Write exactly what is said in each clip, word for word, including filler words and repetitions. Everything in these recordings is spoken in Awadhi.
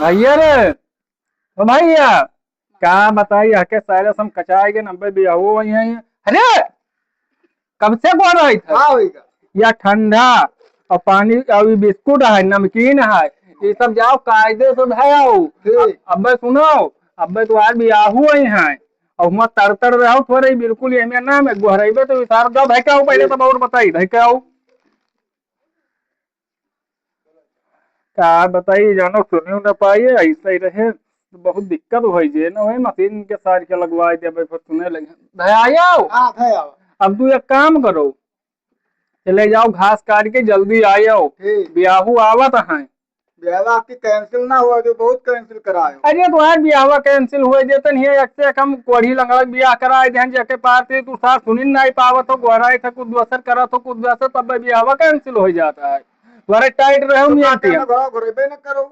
भैया रे, ओ भैया, का बताई, हके सारे सम कचाए के नब्बे बियाहो वही हैं। अरे, कब से बोल रही था? हाँ भैया। या ठंडा और पानी और ये बिस्कुट है, नमकीन है, ये सब जाओ कायदे से धयाओ। ठीक। अब, अब्बे सुनो, अब्बे तो आज बियाहो वही हैं और हुआ तड़ तड़ रहो थोड़े, बिल्कुल ये में ना में गोहराइबे तो विसार जाओ। भाई क्या हो पहले तब और बताई, भाई क्या हो? का बताई जानो, सुनियो न पाए, ऐसे ही रहे तो बहुत दिक्कत होई जे न होई, मशीन के सार के लगवाए देबे, फिर सुने लगे। धयायो। हाँ, धयायो। अब तू एक काम करो, चले जाओ घास काट के जल्दी आयो। ठीक। बियाहू आवत हैं। बियाहवा आपकी cancel ना हुआ, जो बहुत cancel करायो। अरे तो यार बियाहवा cancel हुए जे तन हिया एक से कम कोढ़ी लंगड़क बियाह कराए देहन, जेके पार से तू सार सुनिन नहीं पावत हो, गोहराए थे कुछ दोसर करत हो, कुछ दोसर, तब बियाहवा cancel हो जाता है। घरे tight रहे तो हम का ये करना, घोड़ा घोरेबे न करो।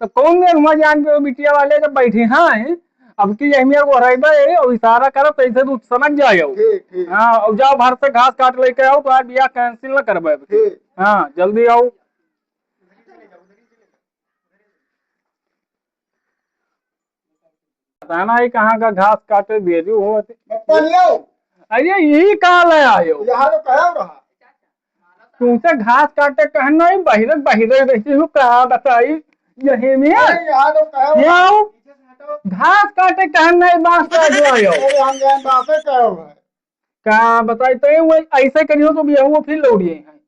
तो कौन मेर हुआ जान के बिटिया वाले जब बैठे हैं, अब की यही मेर गोहराइबे और इशारा करब तो ऐसे तू समझ जाओ। ठीक, ठीक। हाँ, और जाओ घर से घास काट लेके आओ, तो आज बियाह cancel न करबे अब की। ठीक। हाँ, जल्दी आओ। पता नहीं कहाँ का घास काटे भेजू हो। पप्पा लियो। अरे, यही कहाँ ले आयो? यहाँ तो कहो रहा। तुमसे घास काटे कहन नहीं, बहिरे, बहिरे रहती हूँ, कहाँ बताई? यही में? अरे, यहाँ तो कहो ये रहा। आओ। घास काटे कहन नहीं, बांस काट लायो। अरे, हम जान बांसे कहो है। का बताई, तो ये वही ऐसे करियो तो बियाहू फिर लौट गए हैं।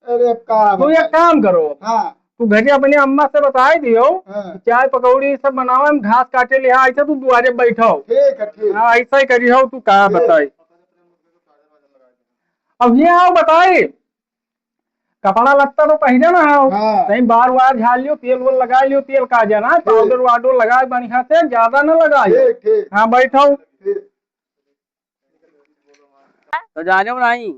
अरे का तू एक बताई? काम करो, हाँ। तू घरे अपने अम्मा से बताई दियो, हाँ। चाय पकौड़ी सब बनावे, हम घास काटे ले, हाँ, ऐसे तू दुआरे बैठो। ठीक है, ठीक। हाँ, ऐसा ही करियो, तू का ठीक। बताई। अब ये आओ बताई, कपड़ा लत्ता तो पहिरे ना हो, हाँ। कहीं बार वार झाड़ लियो, तेल वेल लगा लियो, तेल का जाना, ठीक। Powder वाउडर लगाए बढ़िया से, ज्यादा ना लगाए। ठीक, ठीक। हाँ, बैठो। ठीक। तो जाने नहीं,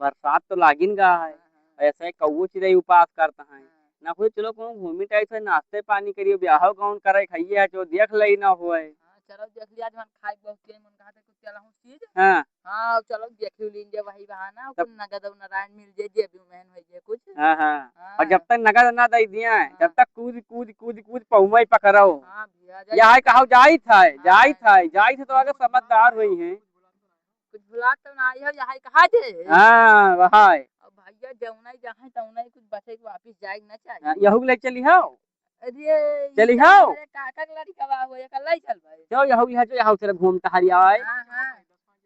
बरसात तो लागिन गा है, ऐसे कौओ चिरई उपास करता है। ना कोई चलो कहूँ घूमी टाइप से नाश्ते पानी करियो, ब्याह गाउन करे खाइए है, जो देख ले ना होए। हाँ, चलो देख लिया, आज हम खाए बहुत के मन कहा था कुछ चला हूँ चीज। हाँ। हाँ, चलो देख लीन जे वही बहाना, तब कुछ नगद और नारायण मिल जे, जे भी मेहन होई जे कुछ। हाँ, हाँ। हाँ। और जब तक नगद ना दे दिया है, हाँ। जब तक कूद, कूद, कूद, कूद पौवा ही पकड़ो। हाँ भैया, यह है कहो जाइत है, हाँ। जाइत है, जाइत है तो आगे समझदार हुई हैं। कुछ भुलात तो ना आइहो, यही कहा जे। हाँ, वही। अब भैया, जौना ही जहाँ तौना ही कुछ बचे के वापिस जाए के ना चाहिए। हाँ, यहू ले चली हो। अरे, चली ई हो। हमारे काका के लड़का बा हो, एकर ले चल भाई। चलो, यहू यहाँ जो यहाँ से घूम टहरी आए। हाँ, हाँ।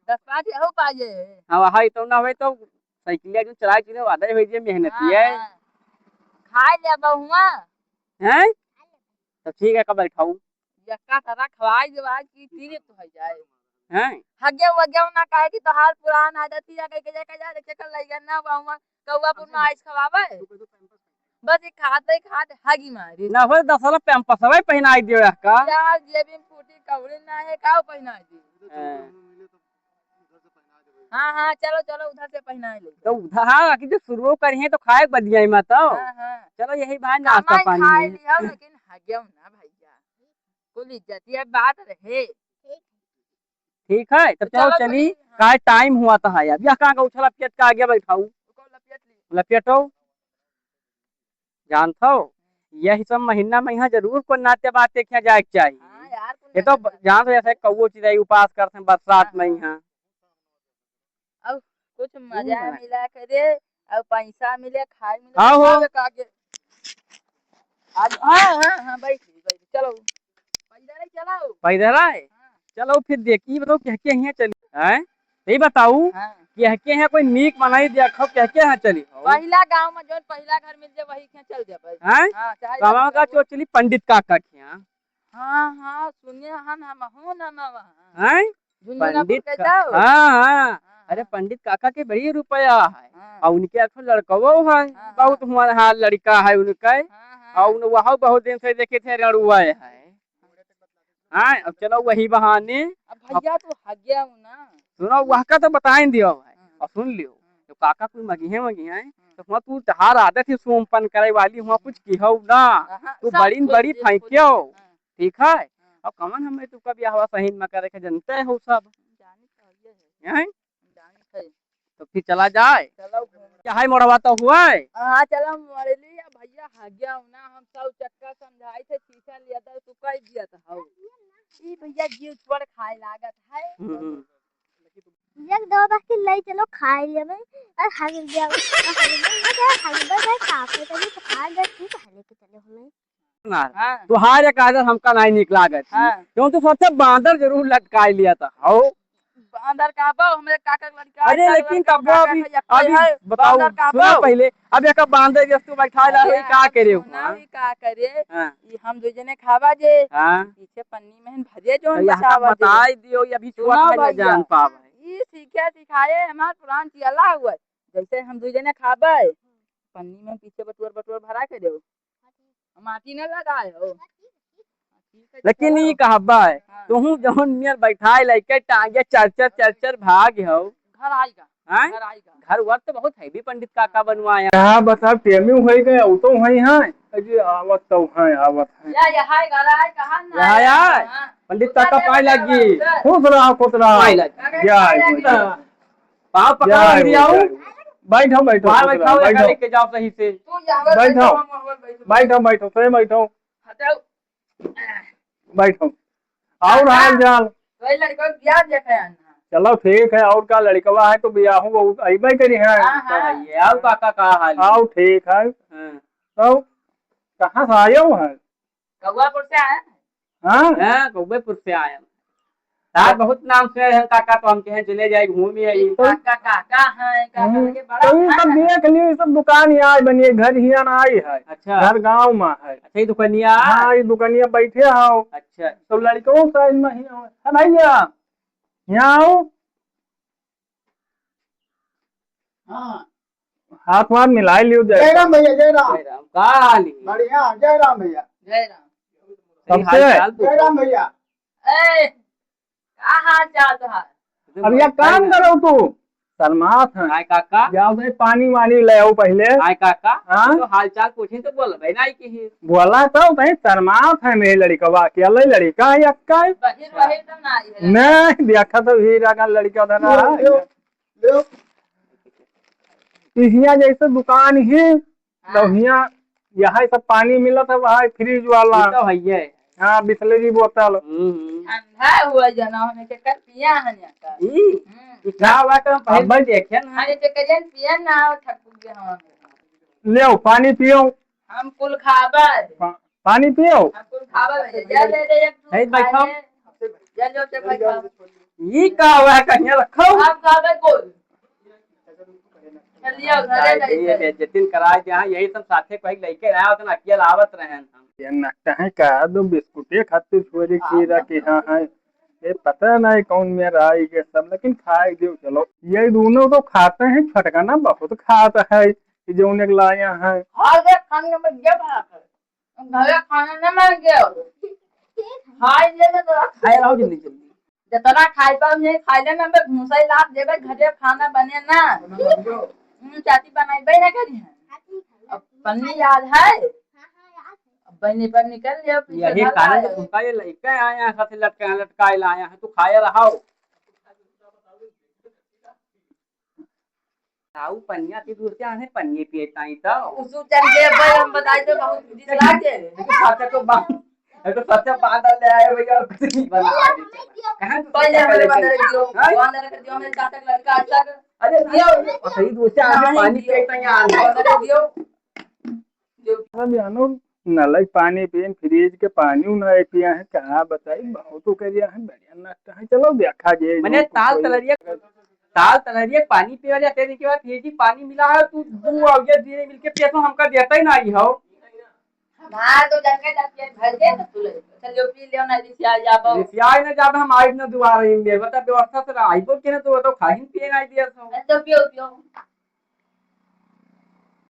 दस पाँच यहू पाजे। हाँ, वही तो ना होए तो साइकिलिया जो चलाए चले, वादा हो जे मेहनती है। हाँ। खाए ले बहुआ। हैं? तो ठीक है, कब बैठाऊ? यक्का तरह खवाई देवाई की तीरे तो है जाए। हैं? हगे वगे ना कहे कि तोहार पुरान आदत ही आ गई, के जाके जा, देखे कर लइगा ना, वहाँ कौआ पुरना आइस खवावे। बस ये खाते ही खाते हगी मारी। ना हो, दस वाला पैम्पस हवाई पहनाई दियो यक्का। यार, जेबी में फूटी कौड़ी ना है, काऊ पहनाई दी? हैं। हाँ, हाँ, चलो, चलो, उधर से पहनाई ले। तो उधर, हाँ, कि जो शुरू करी हैं, तो खाए के बदिया में तो। हाँ, हाँ। चलो, यही भाई नाश्ता कमाई पानी खाए में। लियो, लेकिन हगेउ ना भैया। कुल इज्जतिया बात रहे। ठीक है, तब तो चलो चलो चली, चली, हाँ। काहे टाइम हुआ तो है, अब यह कहाँ का उछला पेट का आगे बैठाऊ? रुको, लपेट ली। लपेटो। जानत हो, यही सब महीना में यहाँ जरूर कोई नाते बाते किया जाए के चाहिए। हाँ यार, कुल ये तो नाते ब-, बाते। जानत हो, जैसे कौओ चिरई उपास करते हैं बरसात हाँ, में हाँ। यहाँ। अब कुछ मजा हम्म। मिला करे, अब पैसा मिले, खाए मिले, हाँ हो। खावे का आगे। आज, हाँ, हाँ, हाँ, बैठ, बैठ, चलो। पैदल ही चलो। पैदल आए? हाँ। चलो फिर देख, ई बताओ, कह के हियाँ चली, हैं? यही बताऊ, हाँ। कह के हियाँ कोई नीक बनाई देखो, कह के हियाँ चली हो। पहिला गाँव में जौन पहिला घर मिल जाए, वही के चल जाए भाई। हैं? हाँ, चाहे कहाँ लड़का का हो। चोचली पंडित काका के यहाँ। हाँ, हाँ, सुने हन हमहू ना, ना वहाँ। हैं? झुनझुना पंडित पर का-, जाओ। हाँ, हाँ। हाँ, अरे, हाँ। पंडित काका के बड़ी रुपया है। हाँ। और उनके एक ठो लड़कवो है, हाँ, बहुत हाँ। होनहार लड़का है उनके। हाँ, हाँ। और उन-, वहाँ बहुत दिन से देखे थे, रड़ुआ है। हाँ, अब चलो वही बहाने। अब भैया, अब तू हग्या हो ना। सुनो, वह का तो बताइन दियो है। हाँ। और सुन लियो, हाँ। जो काका कोई मगिहे, मगिहे, हाँ। तो हुआ तू तहार आदत ही सोमपन करे वाली, हुआ कुछ किहो ना। हाँ, तू सब बड़ी न खुद बड़ी से, खुद से। फेंक्यो। हाँ। ठीक है? हाँ। अब कमन हमें तुका बियाहवा सही में करे के जनते हो सब। जानी तो है। हैं? जानी है। तो फिर चला जाए। चलो घूम। क्या है मोड़वा तो हुआ है? हाँ, चलो मोड़ लिया भैया। हाँ, गया हूँ ना, हम सौ चक्कर समझाई थे, शीशा लिया था, तू कह दिया था, हौ। ई भैया जीव छोड़ खाए लागत है। हम्म। एक दो बस्ती ले चलो, खाए लेबे। और हग गया, हग गया, हग गया, साफ है, तभी तो खा गए, ठीक है, लेके चले हमें। ना, हाँ। तुहार एक आदत हमका नाहीं नीक लागत। हाँ। क्यों तो सोचा बांदर जरूर लटकाए लिया था, हौ। बांदर का बा, हमें काका लड़का अरे, लेकिन तब वो अभी, अभी बताओ, बांदर का सुना बा। पहले, अब एक बांदर जस तू बैठा ला, अरे, होई का करे हो, सुना हाँ? ही का करे? हाँ। ई हम दो जने खावा जे, हाँ। पीछे पन्नी में भरे जो तो यहाँ बचावा तक जे। बताई दियो, ये अभी सुना छोट है, ना भैया। जान पावे। ई सीखे सिखाए हमार पुरान चियला हुआ। जैसे हम दो जने खाबे, पन्नी में पीछे बटुअर बटुअर भरा के देउ। माटी न लगाए हो। लेकिन ई कहबे, हाँ। तुहूँ जौन नियर बैठाए लइके टांगे चर चर चर चर भाग हो। घर आएगा। हाँ? घर आएगा। घर वर तो बहुत heavy पंडित काका बनवाए हैं। कहा बता, टेमी होई गए, वो तो वही हैं। अजी, आवत तो हैं, आवत हैं। या, यहाँ है, घर आए, कहाँ ना यहाँ आए? आए? हाँ। पंडित उधर काका है, पाए उधर लगी। है, उधर। खुश रहा, खुश रहा। पाए लगी। जय गुरु। पाँव पकड़ जय लिया गुरु, हूँ। जय गुरु। बैठो, बैठो, बाहर खुश बैठाओ, रहो, या बैठो। लेके जाओ सही से। तू यहाँ पर बैठो। बैठो, हम वहाँ पर बैठो। बैठो, बैठो, सही बैठो। हटाओ। बैठो। और काका, हाल चाल? वही लड़का बियाह देखे हैं ना। चलो ठीक है, और का लड़कवा है तो बियाह हो, वो अइबे करी है। हाँ, तो हाँ। ये और काका का हाल है? आओ ठीक है। हाँ। तो कहाँ से आए हो है? कौआपुर से आए हैं। हाँ? हाँ, कौआपुर से आए हैं। तार बहुत नाम से है काका, तो हम कहें चले जाए घूम आई। काका, काका हैं, काका हम्म, के बड़ा तो ये सब है। देख लियो, ये सब दुकान यहाँ बनिए, घर हियाँ ना आई है। अच्छा। घर गाँव में है। अच्छा, ये दुकानिया? हाँ, ये दुकानिया बैठे हो। अच्छा। तो लड़कों साइड में ही हो। है भैया, यहाँ आओ। हाँ। हाथ वाथ मिलाई लियो जय। जय राम भैया, जय राम। जय राम। का हाल है? बढ़िया, जय राम भैया। जय राम। कब से? हाल चाल तो जय राम भैया। ए, का हाल चाल तोहार? अब ये काम करो तू, शर्मात है। आय काका। जाओ भाई, पानी वानी ले आओ पहले। आय काका। हाँ? तो हाल चाल पूछे तो बोल भाई, नहीं की। बोला तो भाई, शर्मात है मेरे लड़कवा, अकेले लड़का है अक्का है। बहिर, बहिर तो ना आई है। नहीं, देखा तो हीरा का लड़का था ना। ले, ले। इहिया जैसे दुकान ही, हाँ। तो हियाँ यहाँ सब पानी मिलत है, वहाँ फ्रिज वाला। ई तो हइये। हाँ, बिसलेरी बोतल। हम्म, हम्म। ठंडा हुआ जना, हमें के कर पिया है यहाँ का। ई? हम्म। ई का हुआ तो हम पहले अब देखे ना। अरे, के करियन पिया ना, ठकू के हम। लेओ, पानी पियो। हम कुल खाबे। पा-, पानी पियो। हम कुल खाबे, ले, ले, ले, एक है, बैठो। ले, ले, ले, बैठो। ई का हुआ, कहिया रखो? हम खाबे कुल। चलिए, उधर ले जाइए। बेइज्जती कराए, जहाँ यही सब साथे कहीं लेके आया, उतना अकेल आवत रहे हैं हम। ये नकटा है का, दो बिस्कुटे खातिर छोरी खीरा के यहाँ है। ये पता नहीं कौन मेरा आई के सब, लेकिन खाए दियो, चलो। ये दोनों तो खाते हैं, छोटका ना बहुत खाता है, ये जो उन्हें लाया है। हाँ, ये खाने में ये बात है। घरे खाना ना मांगे। खाई ले ना तो खाए रहो जल्दी जल्दी। जितना खाई पाओ, ये खाई ले ना, मैं घूसा ही लात देबे, घरे खाना बने ना। हम्म, चाची बनाइबे ना करी है। अब पन्नी याद है? अब बनी पर निकल लिया, पीछे यही घर कारण आए। तो तुमका ये लइके आए हैं, साथे लटका, लटकाए लाए हैं, तू खाए रहो। ताऊ पनिया की दूर से आने पनिये पिए ताई तो। उसको चल के भाई हम बताई तो बहुत बुद्धि चला के। ये तो सच्चा तो बात, ये तो सच्चा बात ले आए भैया, कुछ नहीं बना। कहाँ से पहले सच्चा हमारे पहले बंदर से? दियो, हाँ? बंदर के दियो, मेरे चाचा का लड़का अच्छा कर। अरे दियो। और सही दूर से आने नहीं पानी दियो। पिए ताई आने। बंदर दियो। दियो। अरे जानो, नल के पानी पियन, फ्रिज के पानी उ नहीं पिया है, कहाँ बताई, बहुत करिया है, बढ़िया नष्ट है। चलो देखा जे मने जो ताल कुछ होई। तलरिया, ताल तलरिया पानी पिया जाते, के बाद फ्रिज पानी मिला है, तू दू और ये धीरे मिलके पिया तो हमका देता ही नहीं हो। हमार तो जंगे तक पेट भर गए तो तू ले। चल जो पी लियो ना, रिसिया जाबो। रिसिया ना जाबो, हम आइब ना दोबारा इन दे। बता व्यवस्था से आइबो के ना तो, तो खाहिन पिए नहीं दिया तो। तो पियो, पियो।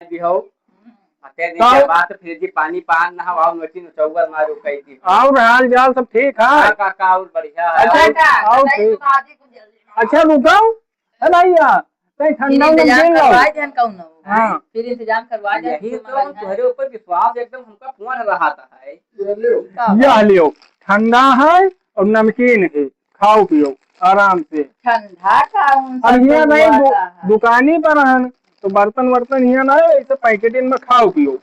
भी हो। हम्म। आ, कह दी का? क्या बात, फिर जी पानी पान ना हो, आओ नोची नचौवर मारू कह दी। और हाल चाल सब ठीक है? हाँ, काका, और बढ़िया है। अच्छा, और, काका, और बताइए, ठीक। तो बात ही कुछ जल्दी। अच्छा, रुको। है भैया, कहीं ठंडा फिर उंडा इंतजाम दे लो। करवाए देन कौन हो? हाँ। फिर इंतजाम करवाए देन, यही तो तो मंगाई है। तुम्हारे ऊपर विश्वास एकदम हमका फोन रहा था है। ये लियो। का यह बात? लियो, ठंडा है और नमकीन है। खाओ पियो आराम से। ठंडा का उन अब सब हियाँ तो नहीं, हुआ दु-, था। दुकानी पर हन, तो बर्तन वर्तन हियाँ ना है, ऐसे पैकेटिंग में खाओ पियो।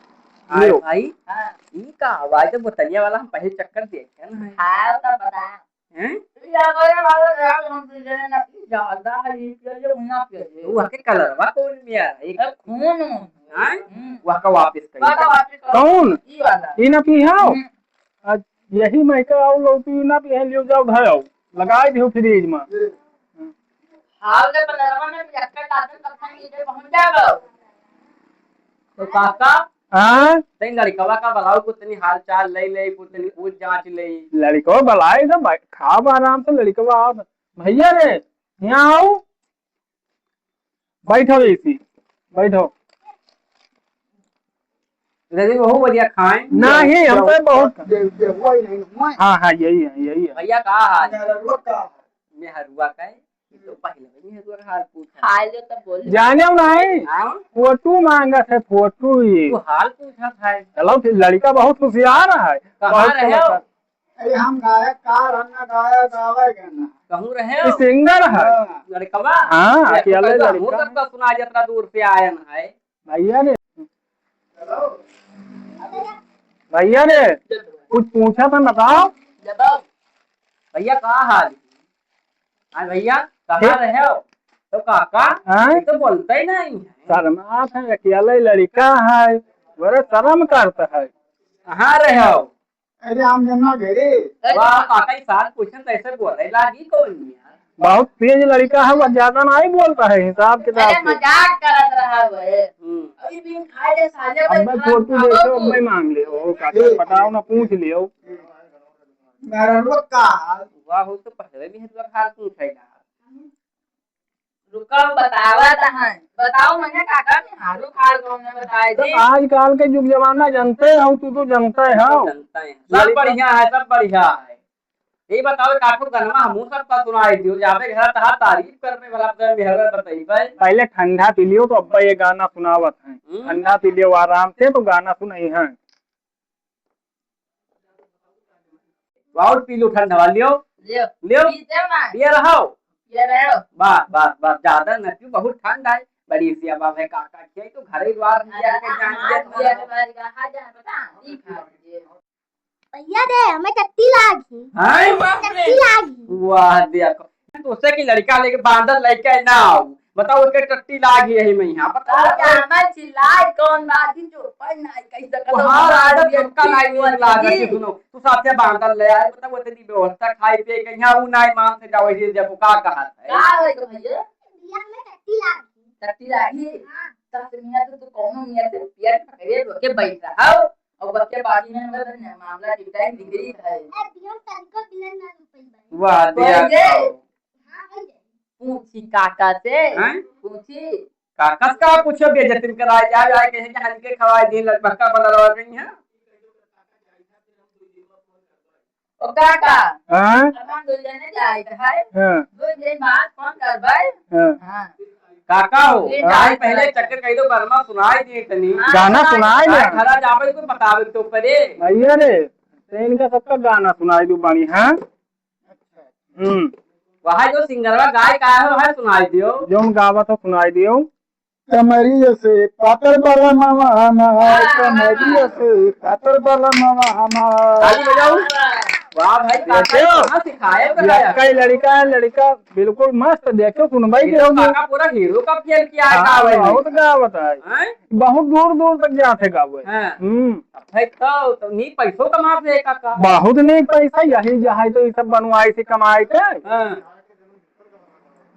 आए लियो। भाई, हाँ। ई का आवाज है? बोतलिया वाला हम पहले चक्कर देखे ना है। खाया तो बता। हैं? ई आवाज वाला यार हम पी लेना, ई ज्यादा है, ई पी ले, ऊ ना पी ले। ऊ आके कलरवा कौन में आ? एक ए, खून। हाँ? हम्म। वह का वापस कर। वह का वापस कर। कौन? ई वाला। ई ना पी हाओ? हम्म। आज यही मैं का आऊ लौटी ना पी लियो, जाओ घर आओ। लगाई दियो फ्रिज में। हाल के बंदरवा में पियक्कड़ लादन कब तक नीचे पहुंच जाबो? तो काका, हाँ? तई लड़कवा का बुलाओ, कुछ तनी हाल चाल ले ले, कुछ तनी पूछ जांच ले। लड़कवा बुलाए तो भाई, खाब आराम से लड़कवा आओ। भैया रे, यहाँ आओ। बैठो इसी, बैठो। रवि, बहुत बढ़िया खाएं। नहीं, हम तो बहुत दे-, दे, वही नहीं, वही। हाँ, हाँ, यही है, यही है। भैया, का हाल? मेहरुआ का है? मेहरुआ का है? ये तो पहले भी मेहरुआ का हाल पूछा। हाल जो तो बोल। जाने नहीं? हाँ? फोटो मांगत है, फोटो ही। तू हाल पूछत है। चलो, फिर लड़का बहुत होशियार है। कहाँ बहुत रहे हो? होशियार। अरे, हम गायककार, हम ना गायक, गावे गाना। कहूँ रहे ये हो? सिंगर है। हाँ। लड़कवा? हाँ, ये अकेले तो लड़का हमहू है। सबका सुना जतरा दूर से आयन है। भैया रे, भैया रे, कुछ पूछा था, बताओ। भैया, का हाल? हाँ भैया, कहाँ ठीक। रहे हो? तो काका, हाँ? ये तो बोलता ही नहीं है। शर्मात है, अकेले लड़का है, बड़े शर्म करता है। कहाँ रहे हो? अरे, हम जन्ना घरे। वाह, काका, ई सार पूछन तैसे बोले लागी कौन यार? बहुत तेज लड़का है, वो ज्यादा नहीं बोलता है, हिसाब किताब अरे, से। मजाक करत रहा वो। हम्म। अभी बिन खाए ले साले अब भाई मैं खान फोटो खाओ देखो, अब तू। मैं मांग ले, ओ काका, ए। बताओ ना, पूछ लियो। मेरा लोग का हाल? वाह, वो तो पहले भी है, तो हाल पूछेगा। रुका, बतावत हन। बताओ, मने काका, मेहारू खाल कौन है, बताए तो दे। आजकल के जुग जमाना जानते हो, तू तो जानते हो। जानते हैं। सब बढ़िया है, सब बढ़िया है। ये बताओ, काठू गनमा हमू सबका सुनाई दियो, जाबे घर तहा तारीफ करबे वाला अपने मेहरवा बतइबे। पहले ठंडा पी लियो, तो अब्बा ये गाना सुनावत हैं। हम्म। ठंडा पी लियो आराम से, तो गाना सुनाई हैं। बहुत पी लो ठंडा वाला, लियो। लियो। लियो। पी दे ना। पिए रहो। पिए रहो। बस, बस, बस, ज्यादा न पियो, बहुत ठंड है। बड़ी सी अब है, काका खियाई तो घरे द्वार में अरे, जाके जान हाँ, दिया पिए के बारी कहाँ जाए, बता, ई खा लीजिए। भैया रे, हमें टट्टी लागी। हैं? टट्टी लागी। वाह, देखो। तो उससे की लड़का लेके बांदर लेके ना आओ। बताओ, ओके टट्टी लागी यही में यहाँ, बताओ। अरे, हमें चिल्लाए कौन बात ही जो पर ना कैसे वो हाँ, राजा तुमका नहीं नीक लागत है, सुनो, तू साथे बांदर ले आए, बताओ, वो तेरी व्यवस्था खाए पिए के यहाँ, वो नहीं मान से जाओ, ये देखो, का कहा है? का है तो भैया? भैया, हमें टट्टी लागी। टट्टी लागी? हाँ। तब से मियाँ तो तू कौनो मियाँ से पियर पकड़े रोके बैठ रहा हो, और बच्चे बाकी में हमें मामला निपटाए बिगड़ी है। ए, भैया, तनिको बिलन ना रुपई भाई। वाह, दिया बोल दे। हाँ, भाई। पूछी काका से, हैं? पूछी। काका से का पूछो, बेइज्जती कराए जाए, जाए कहे कि हल्के खवाए दिन लटपक्का बना रहा गई है। ओ काका, हाँ? अपन दो जने जाए के है। हाँ। दो जने बात कौन करबै? हाँ। हाँ। काका हो, ये आज गाय पहले चक्कर कह दो, गाना सुनाई दिए तनी। हाँ, गाना सुनाई सुनाई दे। घर जाबे को बतावे तो परे। भैया रे, तो इनका सबका गाना सुनाई दो बानी, हाँ? हम्म। वहाँ जो सिंगरवा गाय का है, वहाँ सुनाई दियो। जौन गावत हो, सुनाई दियो। कमरिया से पातर वाला मामा हमार, कमरिया से पातर वाला मामा हमार। ताली बजाओ। वाह भाई, काका, देखो। कहाँ सिखाए हो, बताया? कई लड़का है, लड़का बिल्कुल मस्त, देखो, सुनवाई ये के तो होगी। काका पूरा हीरो का फेल किया है, हाँ, गावे में। बहुत गावत है। हैं? बहुत दूर दूर तक जाते गावे। हाँ। हम्म। अब भाई तो, तो नीक पैसो कमात है काका। बहुत नीक पैसा, यही जहाई तो ये सब बनवाई से कमाई के। हाँ।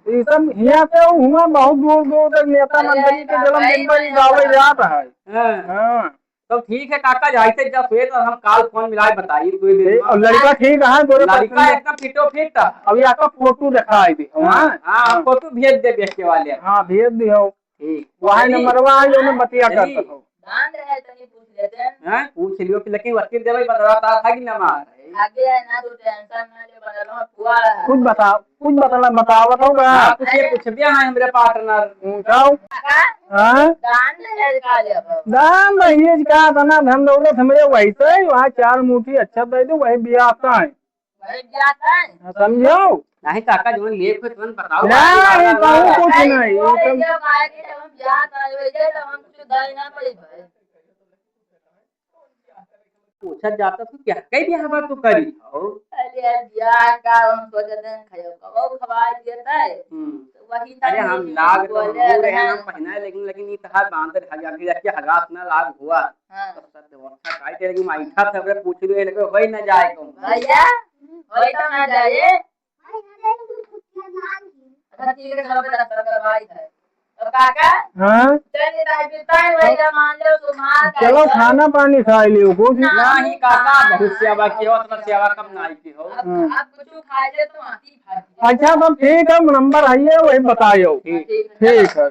ई सब हियाँ से हुआँ बहुत दूर दूर तक नेता अरे मंत्री के जन्मदिन पर ई गावे जात है। हाँ। हाँ। तो ठीक है काका, जाइते जब हुए तो हम काल फोन मिलाए बताइए, दो दिन ए, बाद। और लड़का ठीक है, तोरे लड़का पसंद है। एकदम फिटो फिट है। अब यहाँ का फोटो दिखाई दे, हाँ, हाँ? हाँ, हाँ। फोटो भेज दे बेचने वाले। हाँ, भेज दियो। ठीक। वही चली। नंबरवा है, जो मैं बतिया कर चली। सकूँ। बांध रहे, तनी पूछ लेते हैं। हाँ, पूछ लियो, लेकिन वकील देवे बतलाता था कि ना मार। आगे है ना, तू टेंशन ना ले, बदलवा फुआ रहा। कुछ बता, कुछ बतला, बतावत होगा। हाँ, कुछ ये पूछ दिया है हमरे पार्टनर। पूछाओ। काका, हाँ? दान दहेज का लेबो? दान दहेज का, इतना धन दौलत हमरे वैसे ही, वहाँ चार मुट्ठी अच्छा दे दो, वही ब्याह का है। वही ब्याह का है। हाँ, समझो? नहीं काका, जो लेख हो तुरंत बताओ। नहीं, कहूँ कुछ नहीं, नहीं, वो बोले एकदम। जब आए के जब हम ब्याह का, वही जब हम कुछ दे ना पाई भाई। पूछत जाता तू क्या कई बियाह बा तू करी हो? अरे यार, बियाह का हम सोचत हैं, खायो कबो खवाई देता है। हम्म। तो वही अरे तक हम नहीं लाग तो बोले हम बूढ़ हैं, हैं। हम पहिना है, लेकिन, लेकिन ई तहार बांदर हगा के जाके हगास ना लाग हुआ। हाँ। तो सत्य वक्ता काई तेरे की माइठा सबरे पूछ लो, इनके होई ना जाए कहूँ। भैया, होई तो ना जाए। अच्छा, ठीक है, चलो, बता, बता, बता, भाई है। अब काका? हाँ? चल, ये दाई पिता है, वही का मान लो, तो मार चलो, का खाना पानी खाई लियो, कुछ। ना, नहीं काका, बहुत सेवा की हो, उतना सेवा कम ना की हो। अब, हाँ। अब कुछ खा ले तो आती भागी। अच्छा, तो ठीक है, नंबर आइए, वही बताइयो। ठीक। ठीक है।